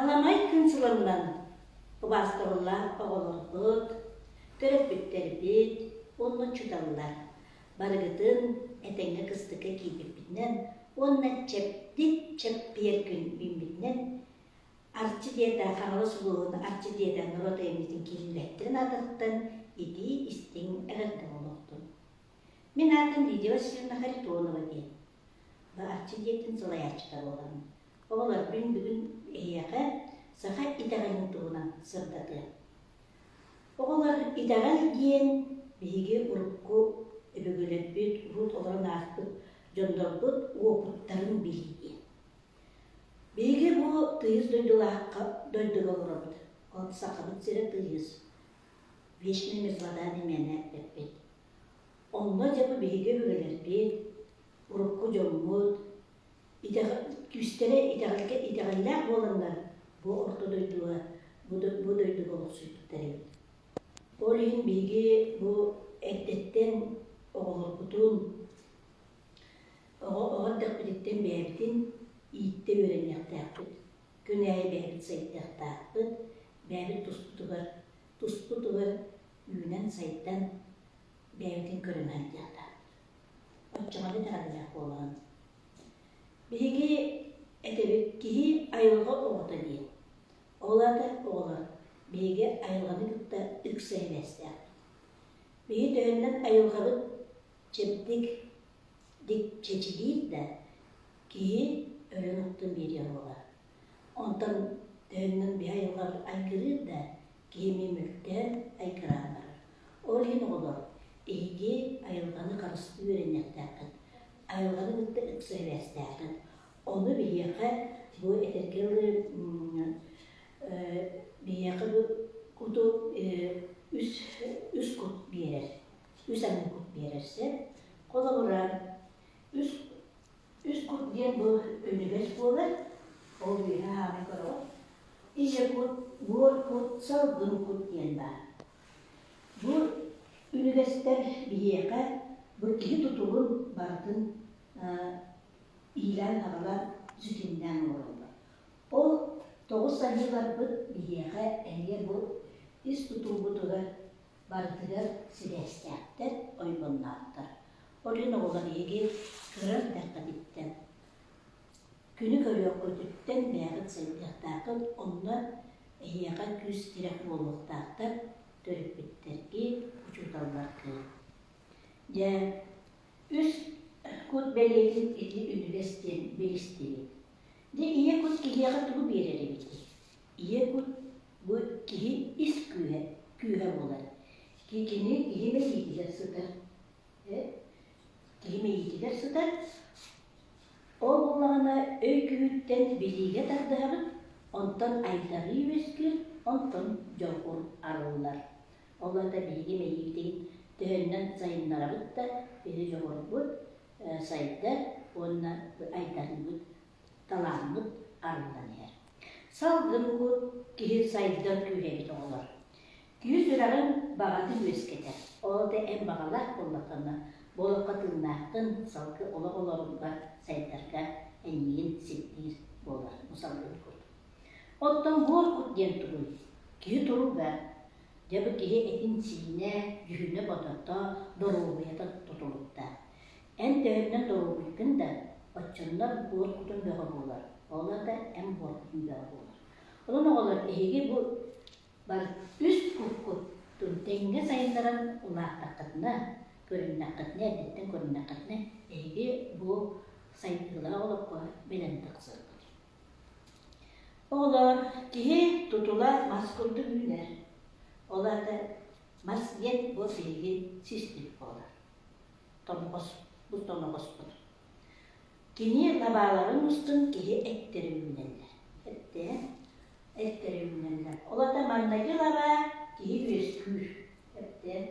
Аламай күн сылынан убаастабыллаах оҕолорбут, төрөппүттэрбит уонна учууталлар барыгытын этэҥҥэ кыстыкка киирбиппитинэн уонна чэбдик чэппиэр күн үүммүтүнэн Арчы диэтэ Хаҥалас улууһун Арчы диэтэ норуот айымньытын киин үлэһиттэрин аатыттан итии-истиҥ эҕэрдэ буолуохтун. Мин аатым Лидия Васильевна Харитонова диэн. Бу Арчы дьиэтин салайааччыта буолабын. Оҕолор, мин бүгүн эһиэхэ саха итэҕэлин туһунан сырдатыам. Оҕолор, итэҕэл диэн биһиги урукку өбүгэлэрбит, урут олорон ааспыт дьоннорбут уопуттарын билии диэн. Биһиги бу тыйыс дойдулаахха дойдуга олоробут. Ол Сахабыт сирэ тыйыс. Вечная мерзлота диэн эппэппит. Онно дьэ бу биһиги өбүгэлэрбит, урукку дьоммут күүстэрэ итэҕэлгэ итэҕэллээх буоланнар бу орто дойдуга бу, бу дойдуга олохсуйбуттар эбит. Ол иһин биһиги бу эрдэттэн оҕолорбутун оҕо оҕо эрдэхпититтэн бэйэбитин ииттэ үөрэниэхтээхпит. Күн аайы бэйэбит сайдыахтаахпыт, бэйэбит туспутугар туспутугар үүнэн-сайдан бэйэбитин көрүнэ сылдьыахтаахпыт. Оччоҕо итэҕэллээх буолаҕын. Биһиги этэбит киһи айылҕа оҕото диэн. Ол аата оҕолор биһиги айылҕаны кытта ыкса сибээстээхпит. Биһи төһөннөн айылҕабыт чэбдик дик чэчилиир да, киһи өлөн охтон биэриэх буолар. Онтон төһөннөн биһи айылҕабыт айгырыыр да, киһи эмиэ мөлтөөн, айгыраан барар. Ол иһин оҕолор, эһиги айылҕаны харыстыы үөрэниэхтээххит, айылҕаны кытта ыкса сибээстээххит. Ону биһиэхэ бу этэргэ дылы биһиэхэ бу куту үс үс кут биэрэр, үс аҥы кут биэрэр сөп. Холобура, үс Үс кут диэн бу үнүгэс буолар, ол үөһэ ааны көрөҕүт. Ийэ кут, буор кут, салгын кут диэн баар. Бу үнүгэстэр биһиэхэ бу киһи тутулун барытын иилээн-аҕалан, ситимнээн олороллор. Ол тоҕус айыыларбыт биһиэхэ эмиэ бу ис тутулбутугар барытыгар сибээстээхтэр, ойбонноохтор. Ол иһин оҕолор эһиги кыра эрдэххититтэн, күнү көрүөххүтүттэн бэйэҕит сайдыахтааххыт, онно эһиэхэ күүс-тирэх буолуохтаахтар төрөппүттэргит, учууталларгыт. Дьэ, үс кут бэлиэтин ити үнүгэс диэн билистибит. Дьэ, ийэ кут киһиэхэ тугу биэрэр эбитий? Ийэ кут бу киһи ис күүһэ, күүһэ буолар. Кини киһи мэйиитигэр сытар. Киһи мэйиитигэр сытар. Ол буоллаҕына өй күүһүттэн билиигэ тардыһабыт, онтон айдарыы үөскүүр, онтон дьоҕур арыллар. Ол аата биһиги мэйиибитин төһөннөн сайыннарабыт да, биһиги дьоҕурбут сайдар уонна айдарыыбыт талааммыт арыллан иһэр. Салгын кут киһи сайдар күүһэ эбит оҕолор. Киһи сүрэҕин баҕатын үөскэтэр. Ол да эн баҕалаах буоллаххына, бу олоххо тыыннааххын, салгыы олох олорорго, сайдарга эйигин сирдиир буолар бу салгын кут. Оттон буор кут диэн тугуй? Киһи туруга. Дьэ бу киһи этин-сиинэ, дьүһүнэ-бодото, доруобуйата тутулуктаах. Эн төһөннөн доруобуйгун да, оччоннор буор кутун бөҕө буолар. Ол аата эн буор кутун бөҕө буолар. Онон оҕолор эһиги бу бар үс куккутун тэҥҥэ сайыннаран улааттаххытына, көрүннэххитинэ, эрдэттэн көрүннэххитинэ, эһиги бу сайдыылаах олоххо бэлэм тахсыаххыт. Оҕолор, киһи тутула мас курдук үүнэр. Ол аата мас диэн бу биһиги систик буолар. Тоноҕос, бу тоноҕоспут. Кини лабааларын устун киһи эттэрэ үүнэллэр. Эттээн эттэрэ үүнэллэр. Ол аата маҥнайгы лабаа киһи үөскүүр. Эттээн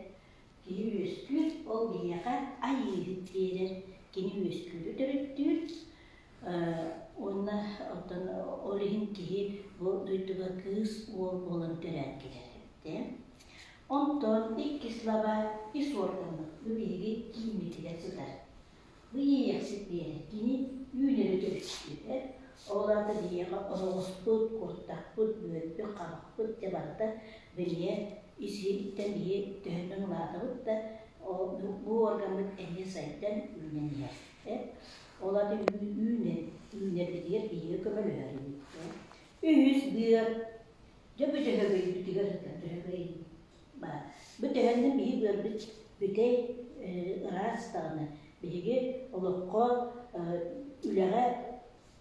киһи үөскүүр, ол биһиэхэ айыыһыт биэрэр, кини үөскүүрү төрүттүүр. Уонна оттон ол иһин киһи бу дойдуга кыыс уол буолан төрөөн кэлэр эбит. Онтон иккис лабаа ис уоргаммыт бу биһиги кииммитигэр сытар. Бу иэйэхсит биэрэр, кини үүнэри төрүттүүр. Ол аата биһиэхэ оһоҕоспут, куртахпыт, бүөрбүт, хабахпыт дьэ барыта бэлиэ ис-иһиттэн биһи төһөннөн улаатабыт да, бу уоргаммыт эмиэ сайдан үүнэн иһэр. Ол аата үүнэр, үүнэрбитигэр биһиги көмөлөһөр эбит. Үһүс быар. Дьэ бу дьөһөгөйбүтүгэр сытар дьөһөгөй баар. Бу төһөннөн биһи быарбыт бүтэй ыраас даҕаны биһиги олоххо үлэҕэ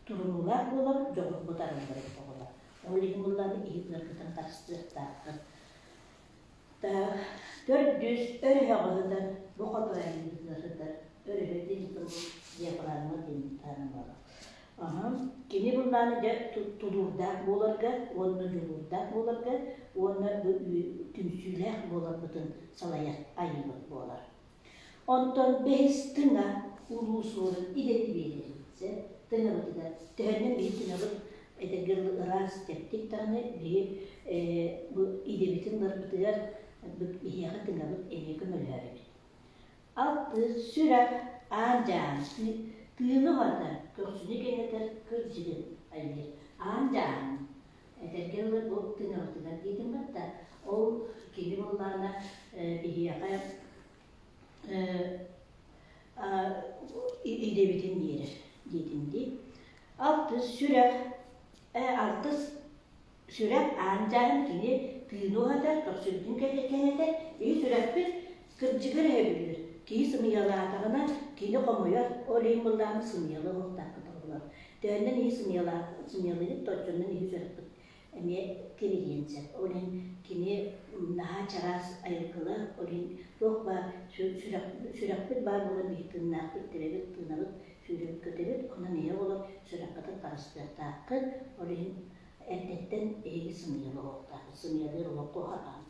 турунуулаах буолан дьоҕурбут арыллар эбит оҕолор. Ол иһин буллааны иһи быаргытын харыстыахтааххыт. Төрдүс өрүһэҕэ сытар, бу хотоойбутугар сытар өрүһэ диэн тыл диафрагма диэн буолар. Кини былааны дьэ тулуурдаах буоларга уонна дьулуурдаах буоларга уонна түмсүүлээх буоларбытын салайар айыыбыт буолар. Онтон бэһис тыҥа улуу суорун идэни биэрэр. Тыҥабытыгар төһөннөн биһи тыҥабыт этэргэ дылы ыраас тэптик даҕаны биһи бу идэбитин ыларбытыгар биһиэхэ тыҥабыт эмиэ көмөлөһөр эбит. Алтыс сүрэх аан дьаан тыыны уһатар, көхсүнү кэҥэтэр кырдьыгы айыыр. Аан дьаан этэргэ дылы бу тыҥабытыгар диэтим батта ол кини буоллаҕына биһиэхэ идэбитин биэрэр диэтим дии. Алтыс сүрэх алтыс сүрэх аан дьаһын кини тыыны уһатар, көхсүбүтүн кэҥэтэр, киһи сүрэхпит кырдьыгар өһөбүлүүр. Киһи сымыйалаатаҕына кини хомойор, ол иһин былааны сымыйалыы оһохтооххут оҕолор. Төһөннөн иһи сымыйалыыгыт да оччонон иһи сүрэхпит эмиэ кирилиэн сөп. Ол иһин кини наһаа чараас айылгылаах, ол иһин туох баар сүрэхпит баар буолан биһи тыыннаахпыт, тэбэбит, тыынабыт, сүүрэбит-көтөбүт, онон ийэ оҕолор сүрэххитин харыстыахтааххыт, ол иһин эрдэттэн эһиги сымыйалыахтааххыт, сымыйалыыр олоххо уһаҕаан.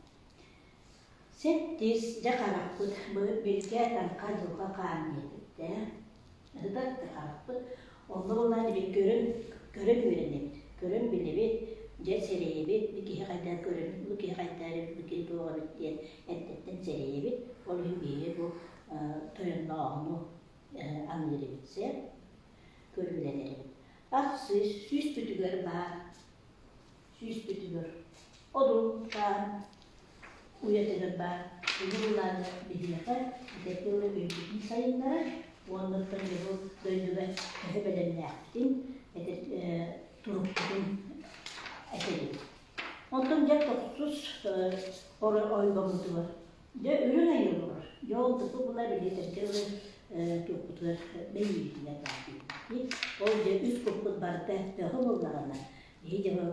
Сэттис, дьэ харахпыт, билгэ таҥха дьылҕа хаан диэбиттэ. Ыһытар да харахпыт. Онно буоллаан эбит көрөн, көрөн үөрэнэбит, көрөн билэбит, дьэ сэрэйэбит, бу киһи хайдах көрөн, бу киһи хайдах эбит, бу киһи туох эбит диэн эрдэттэн сэрэйэбит. Ол иһин биһиги бу тойоннооһуну аныыр эбит сэр, көрүүлэнэр эбит. Ахсыс, сүүспүтүгэр баар сүүспүтүгэр одултаан уйатыгар баар улуу биһиэхэ итэргэ ыла өйбүтүн сайыннарар уонна оттон бу дойдуга төһө бэлэмнээхпитин этэр турукпутун этэбит. Онтон дьэ тохсус ойбоммутугар дьэ үрүҥ айыы олорор. Дьэ ол тупу була билиэтэргэ ылы туохпутугар бэйиибитигэр баар диэбит. Ол дьэ үс куппут барыта бөҕө буоллаҕына Биһи дьоно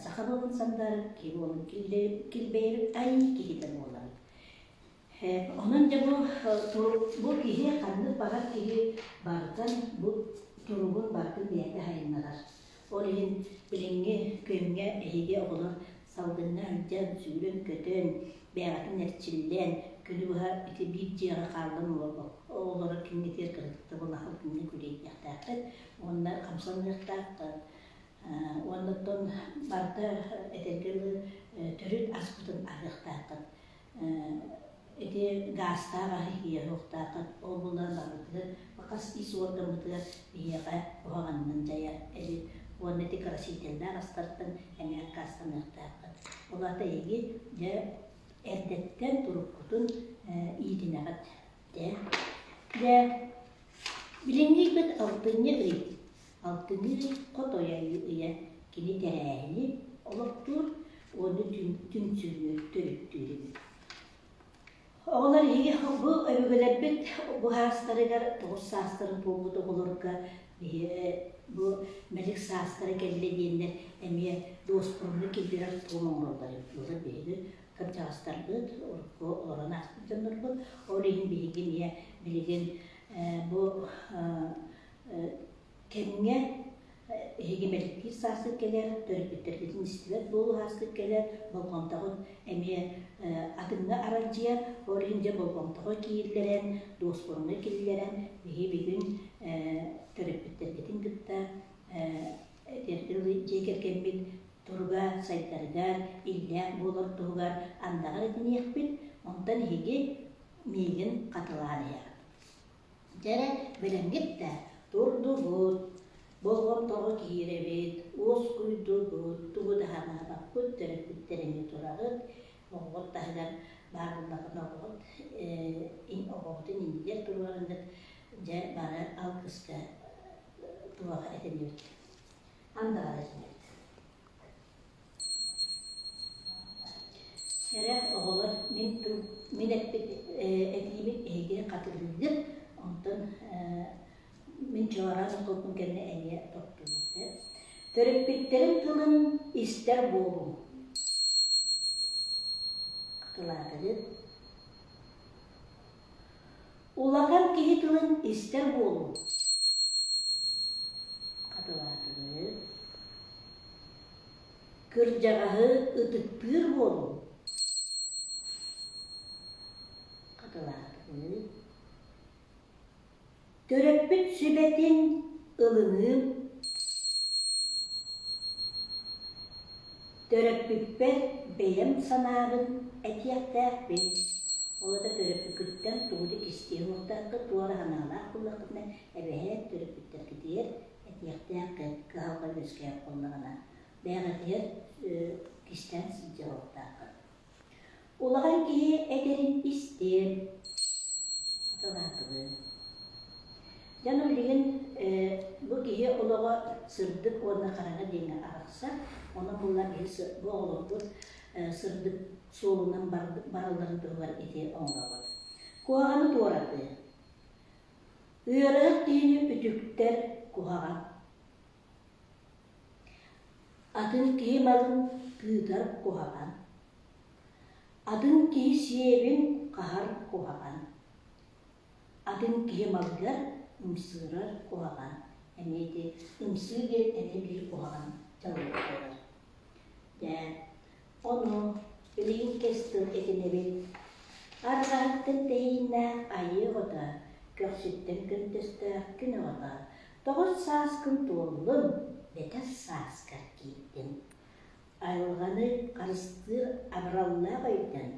саха буолан сандаарын, киһи буолан килбэйэбит, айыы киһитэ буолабыт. Онон дьэ бу бу киһи ханнык баҕар киһи барытын бу туругун барытын бэйэтэ сайыннарар. Ол иһин билиҥҥи күҥҥэ эһиги оҕолор салгыҥҥа сылдьан, сүүрэн-көтөн, бэйэҕитин эрчиллэн, күнү быһа ити биир дьиэҕэ хааллан олорор киҥҥитигэр кыратык да буоллаха күҥҥэ күлэйдиэхтээххит уонна хамсаныахтааххыт. Уонна оттон барыта этэргэ дылы төрүт аспытын аһыахтааххыт. Ити гаастаах аһы иһиэхтааххыт. Ол буолан барбытыгар хас ис уоргаммытыгар биһиэхэ куһаҕанынан дьайар эбит. Уонна ити красителлээх астартан эмиэ аккаастаныахтааххыт. Ол аата эһиги дьэ эрдэттэн туруккутун иитинэҕит. Дьэ, дьэ билиҥҥи ыйбыт алтынньы ый. Алтынньы ый Хотой Айыы ыйа кини тэрээһини олохтуур уонна түмсүүнү төрүттүүр эбит. Оҕолор эһиги бу өбүгэлэрбит бу саастарыгар тоҕус саастарын туолбут оҕолорго биһи бу мэлик саастара кэллэ диэннэр эмиэ дуоспурунну киллэрэр туом оҥороллор эбит. Былыр биһиги кырдьаҕастарбыт, урукку олорон ааспыт дьоннорбут. Ол иһин биһиги эмиэ билигин бу кэмҥэ эһиги мэликтиир сааскыт кэлэр, төрөппүттэргитин истибэт буолуу сааскыт кэлэр, болҕомтоҕут эмиэ атыҥҥа аралдьыйар, ол иһин дьэ болҕомтоҕо кииллэрэн, дуоспуруҥҥа киллэрэн, биһи бүгүн төрөппүттэргитин кытта дьиэ кэргэммит туруга сайдарыгар, иллээх буолар туһугар андаҕар этиниэхпит, онтон эһиги миигин хатылаан иһэҕит. Дьэ эрэ, бэлэмҥит да, турдубут. Болҕомтоҕо киирэбит, уоскуйдубут, тугу да санаабаппыт, төрөппүттэр эмиэ тураҕыт, оҕоҕут таһыгар баар буоллаххына оҕоҕут оҕоҕутун иннигэр туруораҥҥыт дьэ бары алгыска туох этиннибит андаҕар этиннибит. Эрэх оҕолор мин тыл мин эппит этиибин эһиги хатылыыгыт, онтон мин чуораан оҥкулбун кэннэ эмиэ топтуубут. Төрөппүттэрин тылын истэр буолуҥ. Хатылаатыгыт. Улахан киһи тылын истэр буолуҥ. Хатылаатыгыт. Кырдьаҕаһы ытыктыыр буолуҥ. Хатылаатыгыт. Төрөппүт сүбэтин ылыныым. Төрөппүппэр бэйэм санаабын этиэхтээхпин. Ол аата төрөппүккүттэн тугу да кистиэ суохтааххыт, туора санаалаах буоллаххытына, эбэһээт төрөппүттэргитигэр этиэхтээххит, кыһалҕа үөскээх буоллаҕына, бэйэҕитигэр кистээн сылдьыахтааххыт. Улахан киһи этэрин истиэм, хатылаатыбын. Дьон билигин бу киһи олоҕо сырдык уонна хараҥа диэҥҥэ арахсар. Онон буллар биһи бу оҕолорбут сырдык суолунан баралларын туһугар ити оҥоробут. Куһаҕаны туоратыы. Ыарыһах киһини үтүктэр куһаҕан. Атын киһи малын тыытар куһаҕан. Атын киһи сиэбин хаһар куһаҕан. Атын киһи малыгар ымсыырар куһаҕан. Эмиэ ити ымсыы диэн эмиэ биир куһаҕан дьаллык буолар. Дьэ, ону билигин кэс тыл этинэбит. Арҕаһыттан тэһииннээх айыы оҕото, көхсүттэн көнтөстөөх күн оҕото, тоҕус сааскын туоллун, бэтэс сааскар киирдин. Айылҕаны харыстыыр абыраллаах өйтөн,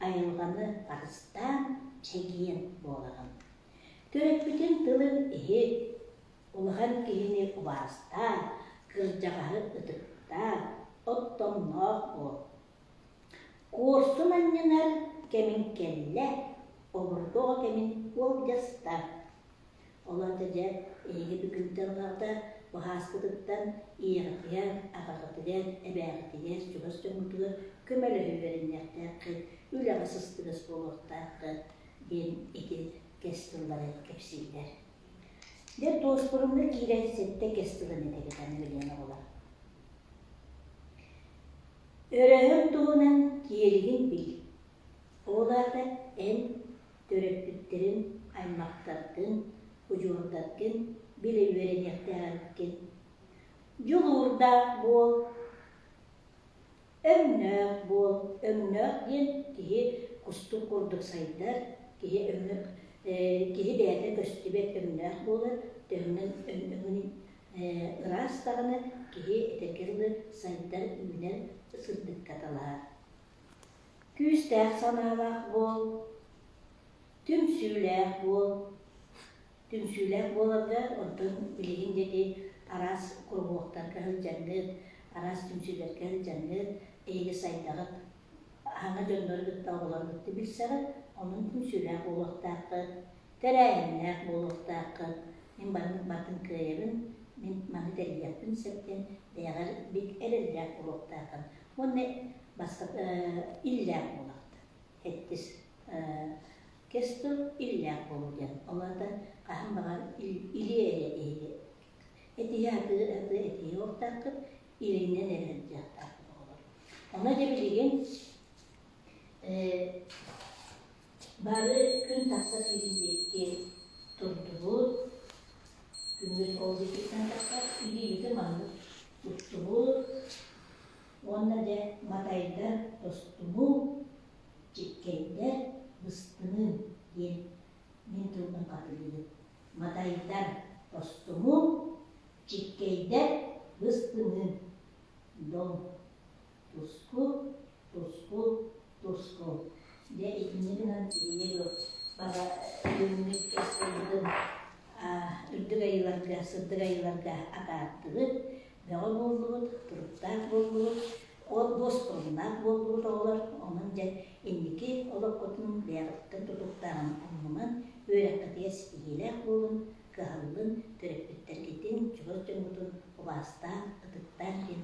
айылҕаны харыстаан чэгиэн буолаҕын. Төрөппүтүн тылын иһит, улахан киһини убаастаа, кырдьаҕаһы ытыктаа, оттомноох буол. Куорсун анньынар кэмиҥ кэллэ, обургу оҕо кэмин уолдьаста. Ол аата дьэ эһиги бүгүнтэн ылаҕыта быһааскытыттан ийэҕитигэр, аҕаҕытыгар, эбээҕитигэр, чугас дьоҥҥутугар көмөлөһө үөрэниэхтээххит, үлэҕэ сыстыгас буолуохтааххыт диэн ити кэс тыллары кэпсииллэр. Дьэ туоспурумҥа киирэн сэттэ кэс тылын этэбит аны билиэн оҕолор. Өрөһөҥ туһунан киэлигин бил. Ол аата эн төрөппүттэрин, аймахтаргын, удьуордаргын билэ үөрэниэхтээххин. Дьулуурдаах буол, өҥнөөх буол. Өҥнөөх диэн киһи кустук курдук сайдар, киһи өҥө киһи бэйэтэ көстүбэт өҥнөөх буолар, төһөнөн өҥүн ыраас даҕаны киһи этэргэ дылы сайдар, үүнэр, сырдыкка талаһар. Күүстээх санаалаах буол, түмсүүлээх буол. Түмсүүлээх буоларга онтон билигин диэки араас куруһуоктарга сылдьаҥҥыт, араас түмсүүлэргэ сылдьаҥҥыт, эһиги сайдаҕыт, аһаҥа дьоннору кытта оҕолору кытта билсэҕит, онон түмсүүлээх буолуохтааххыт, тэрээһиннээх буолуохтааххыт. Мин барытын барытын кыайабын, мин маны тэрийиэхпин сөп диэн бэйэҕэр бик эрэллээх буолуохтааххын. Уонна бастакы иллээх буолаҕыт. Эттис кэс тыл иллээх буолуу диэн. Ол аата хаһан баҕар илиэ эрэ эһиги этиһэ сатыы сатыы этиһиэ уохтааххыт, илинэн эрэ сылдьыахтааххыт оҕолор. Ону дьэ билигин бары күн тахсар сирин диэки турдубут, күммүт ол диэкиттэн тахсар, илиибитин маннык туттубут уонна дьэ матайдар тостумуҥ, чиккэйдэр быстымыҥ диэн мин тылбын хатылыыбын. Матайдар тостумуҥ, чиккэйдэр быстымыҥ. Дом Туску, туску, туску. Дьэ итинник гынан биһиги бара бүгүҥҥү кэс тылбытын Үрдүк айыыларга, сырдык айыыларга атаардыбыт, бөҕө буоллубут, туруктаах буоллубут, ол дуоспуруннаах буоллубут оҕолор. Онон дьэ инники олоххутун бэйэҕититтэн тутуктааҕын умнуман, үөрэххитигэр ситиһиилээх буолун, кыһаллын, төрөппүттэргитин, чугас дьоҥҥутун убаастаан, ытыктаан диэн.